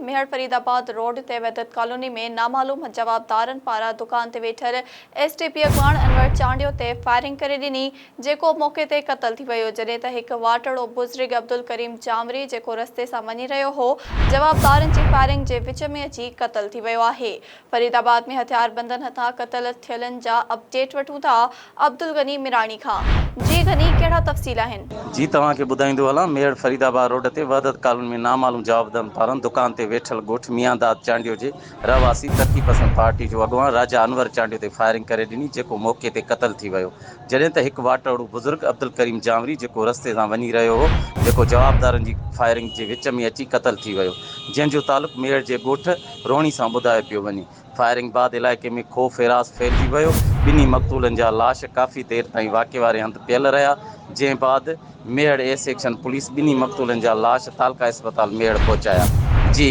ميهڙ فريد آباد روڊ تي وحدت ڪالوني ۾ نامعلوم جوابدارن پاران دڪان تي ويٺل ايس ٽي پي اڳواڻ انور چانڊيو تي فائرنگ ڪري ڏني جيڪو موقعي تي قتل ٿي ويو جڏهن ته هڪ واٽهڙو بزرگ عبدالڪريم جانوري جيڪو رستي سان وڃي رهيو هو جوابدارن جي فائرنگ جي وچ ۾ اچي قتل ٿي ويو آهي فريد آباد ۾ هٿياربندن هٿان قتل ٿيلن جا اپڊيٽ وٺون ٿا عبدالغني ميراڻي کان. جي غني ڪهڙا تفصيل آهن؟ جي توهان کي ٻڌائيندو هلان، ميهڙ فريد آباد روڊ تي وحدت ڪالوني ۾ نامعلوم جوابدارن پاران دڪان تي ويٺل ڳوٺ ميان داد چانڊيو جي رهواسي ترقي پسند پارٽي جو اڳواڻ راجا انور چانڊيو تي فائرنگ ڪري ڏني جيڪو موقعي تي قتل ٿي ويو جڏهن ته هڪ واٽهڙو بزرگ عبدالڪريم جانوري جيڪو رستي سان وڃي رهيو هو جيڪو جوابدارن جي فائرنگ جي وچ ۾ اچي قتل ٿي ويو جنهن جو تعلق ميهڙ جي ڳوٺ روهڻي سان ٻڌايو پيو وڃي. فائرنگ بعد علائقي ۾ خوف هراس ڦهلجي ويو، ٻنهي مقتولن جا لاش ڪافي دير تائين واقعي واري هنڌ پيل رهيا، جنهن بعد ميهڙ اي سيڪشن پوليس ٻنهي مقتولن جا لاش تعلقه اسپتال ميهڙ پهچايا. جي.